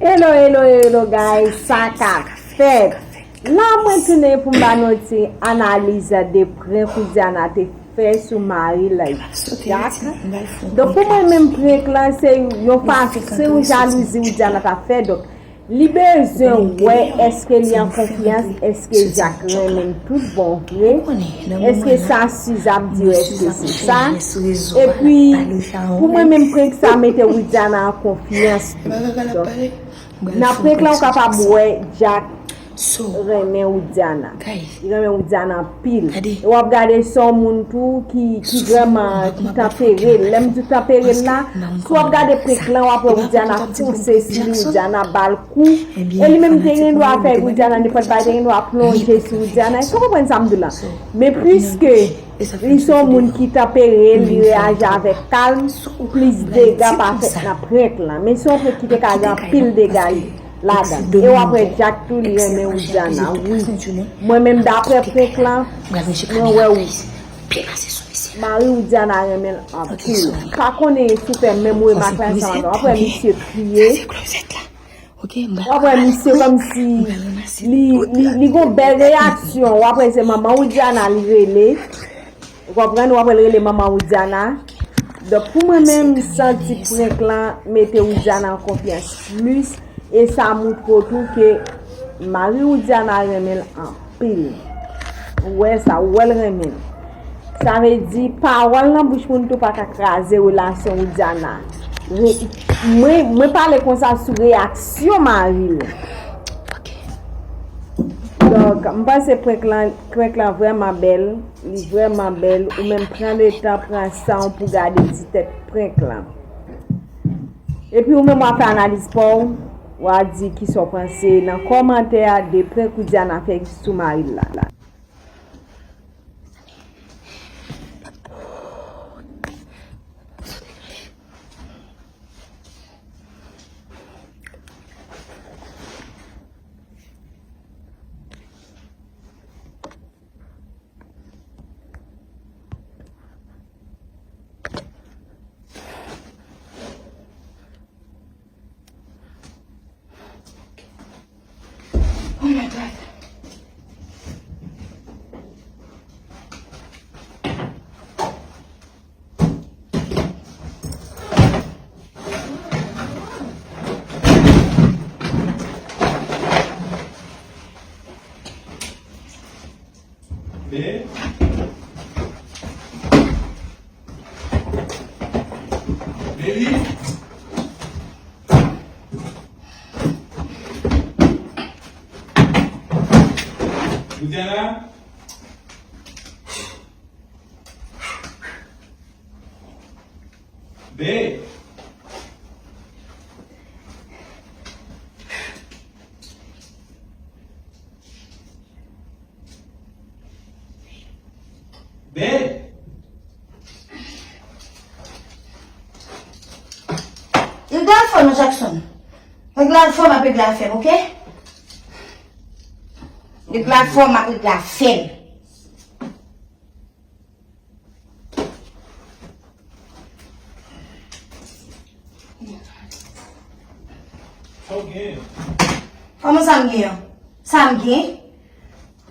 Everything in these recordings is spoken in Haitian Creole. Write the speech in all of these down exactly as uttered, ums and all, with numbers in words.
Hello, hello, hello, guys. Sa k ap fèt? La, mwen tounen pou m ba nou ti analiz de prank Widiana te fè sou mari l, Jack. Donk, pou mwen menm, prank lan, se yon fason, se yon jalouzi Widiana t ap fè. Donk, li bezwen wè èske li an konfyans, èske Jack renmen l tout bon vre, èske sa Suze ap di yo, èske se sa. Epi, pou mwen menm, prank sa mete Widiana an konfyans tou. Donk, nan prank lan, ou kapab wè Jack renmen Widiana. Li renmen Widiana anpil. E w ap gade se yon moun tou ki, ki vrèman, ki tanpere. Lè m di tanpere l la, si w ap gade prank lan, w ap wè Widiana fonse sou li, Widiana ba l kou. E li menm te gen dwa fè Widiana nenpòt bagay, te gen dwa plonje sou Widiana. Èske w konprann sa m di w la? Men piske li se yon moun ki tanpere, li reyaji avèk kalm, plis dega pa fèt nan prank lan. Men se yon prank ki te ka gen anpil dega ladan. E w ap wè Jack tou, li renmen Widiana, wi. Mwen menm, daprè prank lan, mwen wè wi. Mari Widiana renmen l anpil. Pa konnen si w fè menm remak la ansanm avè m. W ap wè misye kriye. W ap wè misye kòmsi li, li, li gon bèl reyaksyon. W ap wè se manman Widiana li rele. Ou konprann? W ap wè l rele manman Widiana. Donk, pou mwen menm, m santi prank lan mete Widiana an konfyans plis. E sa moutre w tou ke mari Widiana renmen l anpil. Ou wè sa, ou wè l renmen l. Sa vle di, pawòl nan bouch moun tou pa ka kraze relasyon Widiana. Re-, mwen, mwen pale konsa sou reyaksyon mari l. Donk, m panse prank lan, prank lan vrèman bèl. Li vrèman bèl. Ou menm pran letan, pran san w pou gade ti tèt prank lan. Epi ou menm w ap fè analiz pa w, w a di kisa w panse nan kòmantè a de prank Widiana fè sou mari l la. Oh my God. Be. Baby. Ou te la? Be. Be. Regle afè w non, Jackson. Regle afè w, m ap regle afè m, oke? Regle afè w, m ap regle afè m. Sa w gen? Kòman sa m gen an? Sa m gen?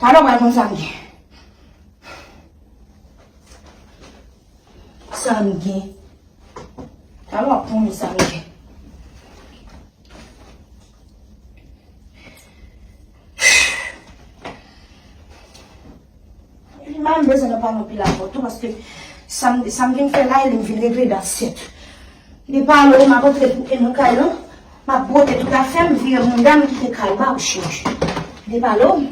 Talè w pral konn sa m gen. Sa m gen? Talè w ap konnen sa m gen. Epi m pa menm bezwen nan pale anpil avè w tou, paske sa m, sa m vin fè la, e li m vin regle dan sèt. Li pale w, m ap antre pou e nan kay lan, m ap bwote tout afè m, vire mouda m, kite kay ba w cheri. Li pale w.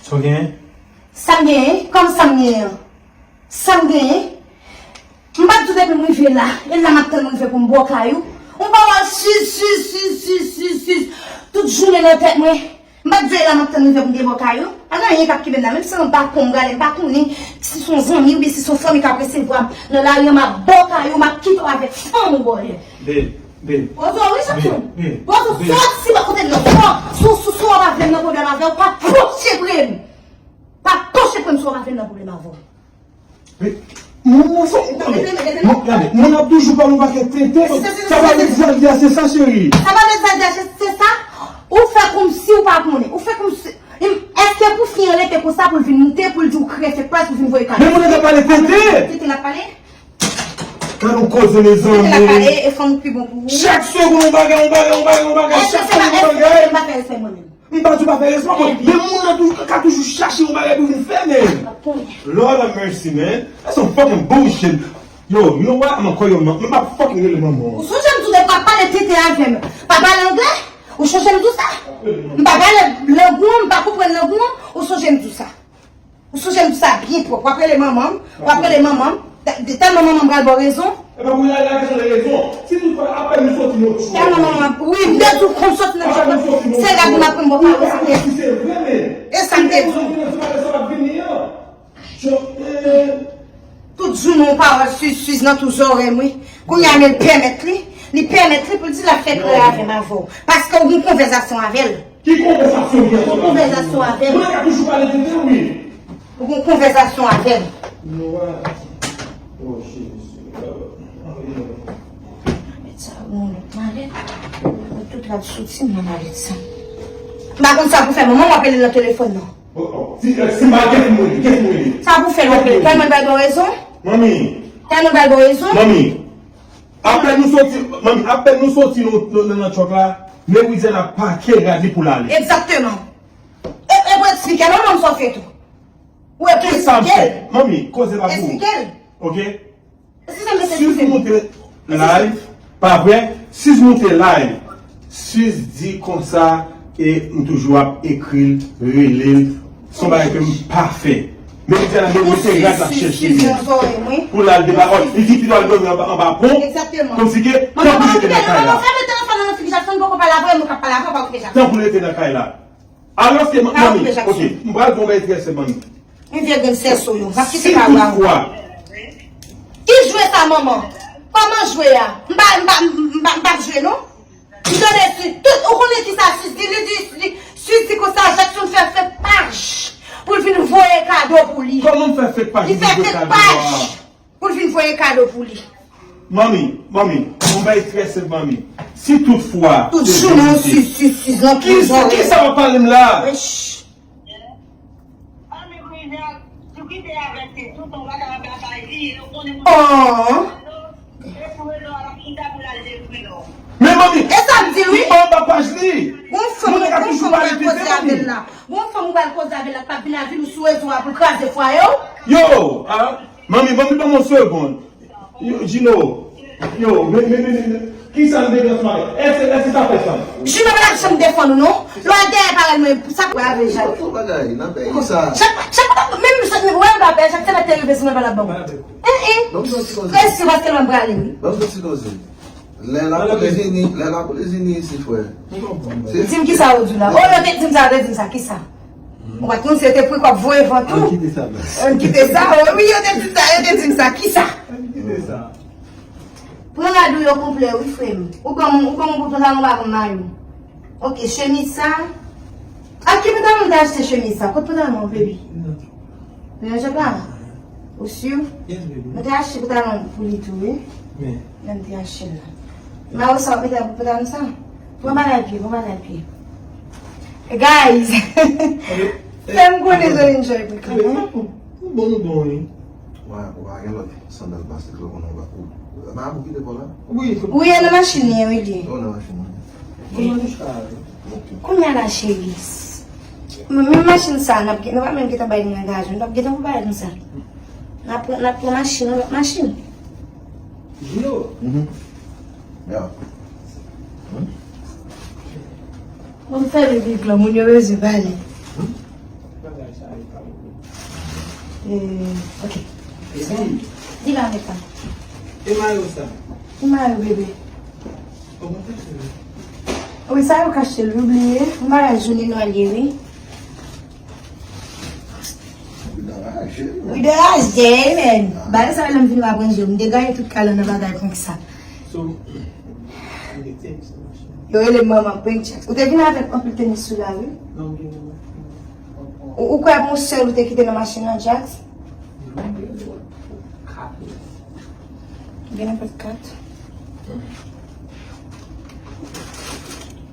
Sa w genyen? Sa m genyen? Kòman sa m genyen an? Sa m genyen? M pa t di w depi m rive la, e la m ap tann ou rive pou m ba w kay ou. Ou pa wè siz, siz, siz, siz, siz, siz, tout jounen nan tèt mwen. M pa t di w e la m ap tann ou rive pou m te ba w kay ou. Pa gen anyen k ap kenbe m la, menm si se yon bakon m prale, m pa konnen si se yon zanmi oubyen si se yon fanmi k ap resevwa m nan lari an, m ap ba w kay ou, m ap kite w avèk fanm ou bòlè. Babe. Pozo, wi, Jackson. Pozo, sòti bò kote m nan. Sò, sou, sou, w ap vle m nan pwoblèm avè w, pa pwoche pre m. Pa pwoche pre m, sou, w ap vle m nan pwoblèm avè w. Moun nan fò, gade, moun ap toujou pale yon pakèt tenten. Sa pa vle di Zadia se sa, cheri. Sa pa vle di Zadia se sa. Ou fè kòmsi ou pa konnen. Ou fè kòmsi. Èske pou fi an rete konsa pou l vin moute, pou l di w kreye fake page, pou l vin voye kado? Men moun nan ka pale tenten. Tenten l ap pale? Gade yon koze, mezanmi. Tenten l ap pale, e fanm pi bon pou ou. Chak segonn yon bagay, yon bagay, yon bagay, yon bagay, chak segonn yon bagay. Èske se pa, èske m pa fè respè mwen menm? M pa di w pa fè respè, men moun nan toujou, ka toujou chache yon bagay pou vin fè, men. Lord have mercy, man. That's some fucking bullshit. Yo, you know what? I'm gonna call your mom. M ap fucking rele manman w. Ou sonje m di w depi w ap pale tenten avè m, pa pale anglè? Ou sonje m di w sa? M pa pale lang ou an, m pa konprann lang ou an, ou sonje m di w sa? Ou sonje m di w sa byen pwòp. W ap rele manman m, w ap rele manman m. Tèlman manman m pral ba w rezon. Epa pou la, la kesyon de rezon. Si toutfwa apèn nou soti nan chòk. Tèlman manman m, wi, m te di w konn soti nan chòk la. Se la pou m ap pran bon pawòl sa. E sa m te di w. Tout jounen yon pawòl siz, siz nan tou zòrèy m, wi. Kounye a, men l pèmèt li, li pèmèt li pou l di l ap fè kreye avè m avè w. Paske w gen yon konvèsasyon avè l. Ki konvèsasyon ki ap fèt? Ou gen konvèsasyon avè l. Mwen ka toujou pale tenten, wi. Ou gen konvèsasyon avè l. Mwen wè. Oh, Jezi. Mèt sa, ou yon lòt malèt. Ou tout la soti nan malèt sa. M pa konn sa pou fè, manman w ap rele nan telefòn nan. Oh, oh. Si, eh, si m pa gen pou mwen, gen pou mwen. Sa pou fè l ap rele. Tèlman l bay bon rezon. Manmi. Tèlman l bay bon rezon. Manmi. Apèn nou soti, manmi, apèn nou soti nan, nan, nan, nan chòk la, Meridian ap pake rad li pou l ale. Egzakteman. E, e pou eksplike, non, non, sa w fè tou. Ou e pou eksplike l. Kisa m fè? Manmi, koze pa pou ou. Eksplike l. Oke? Siz moute live, pa vre? Siz moute live. Siz di konsa, e m toujou ap ekri l, rele l. Se yon bagay ke m pa fè. Meridian ap mete rad l ap chèche li. Pou l al deba, li di pito al dòmi anba, anba pon. Kòmsi ke, tanpri rete nan kay la. Tanpri rete nan kay la. Alòske, manmi, oke, m pral fè yon bagay trè senp, manmi. Yon vye grenn sèso yo. M ap kite kay la. Si toutfwa. Ki jwe sa, manman? Kòman jwe a? M pa, m pa, m pa, m pa jwe, non. M tande Suze, tout, ou konnen kisa Suze di? Li di, li, Suze di konsa, Jackson fè fake page pou l vin voye kado pou li. Kòman m fè fake page? Li fè fake page pou l vin voye kado pou li. Manmi, manmi, yon bagay trè senp, manmi. Si toutfwa. Tout jounen, Suze, Suze, Suze, nan tout zòrèy. Kisa w ap pale m la? Wesh. Men manmi, e sa m di l, wi. M pa anba paj li. Gon fanm, gon fanm ou pral koze avè l la. Gon fanm ou pral koze avè l la, k ap vin avil ou sou rezo a pou l kraze fwaye w. Yo, ah, manmi, manmi, ban m yon segonn. Yo, Gino, yo, men, men, men, men, men, kisa m te gen ansanm avè l? Èske, èske sa fè sans? Gino pa t ap janm defann ou, non. Lè w al dèyè parèy mwen, sa pou avè Jacques. Tout bagay, nan peyi sa. Jacques, Jacques pa t ap, menm, menm, wè, m pa pè, Jacques, se mèt te rive sou mwen, pa t ap ban m. Hein, hein. Ban m santi konsa. Presyon, paske lè m prale, wi. Ban m santi konsa. Lè lapolis vini, lè lapolis vini isit, frè. Di m kisa ou di la. Oh, yo te di m sa, yo te di m sa, kisa? Ou pa t konn si yo te pran kòb voye vant ou? Ann kite sa, baz. Ann kite sa, oh, wi, yo te di m sa, yo te di m sa, kisa? Ann kite sa. Pran rad ou yo konplè, wi, frè m. Ou ban m, ou ban m yon bout pantalon, ou pa ban m mayo. Ok, chemiz sa. Ak ki pantalon ou te achte chemiz sa? Kot pantalon, baby? Nan chòp la? Ou si? Yes, baby. Mwen te achte pantalon pou li tou, wi. Men. Men m te achte l la. Mayo sa, ou mete pou pantalon sa? Pran bagay pye, pran bagay pye. Guys! Fè m konnen Jolene Joy pou kanmenm. Ou bon, ou bon, wi. Ou pa gen lòt sandal plastik la konnen ou pa ou. Bagay pou kite kò la? Wi, e nan machin li ye, wi, li ye. Oh, nan machin li. Kounye a la, cheri. Men, men machin sa, n ap gen, nou pa menm gentan bay li nan garaj, nou p ap gentan pou bagay konsa. N ap pran, n ap pran machin, yon lòt machin. Gino. Mhm. Ya. Bon, m fèmen bib lan, moun yo bezwen pale. Eh, ok. Di la, met la. E mayo sa? Ki mayo, bebe? Wi, sa yo kache l, wi, bliye. M pa wè jounen nwa l ye, wi. Ou deraje, men. Bagay sa, lè m vin w ap ranje, m degaye tout kay lan nan bagay konsa. So, Yo rele manman Pink Jacks. Ou te vin avèk anpil tenis sou la, wi. Ou, ou kwè ap yon sèl ou te kite nan machin nan, Jacks? Gen nenpòt kat.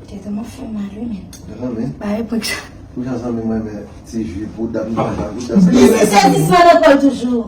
Tèt mwen fè mal, wi, men. Ba e Pink Jacks. Pou jan zanmi mwen men ti jwi bouda m nan bouda sa. Li se sèvis nan lekòl toujou.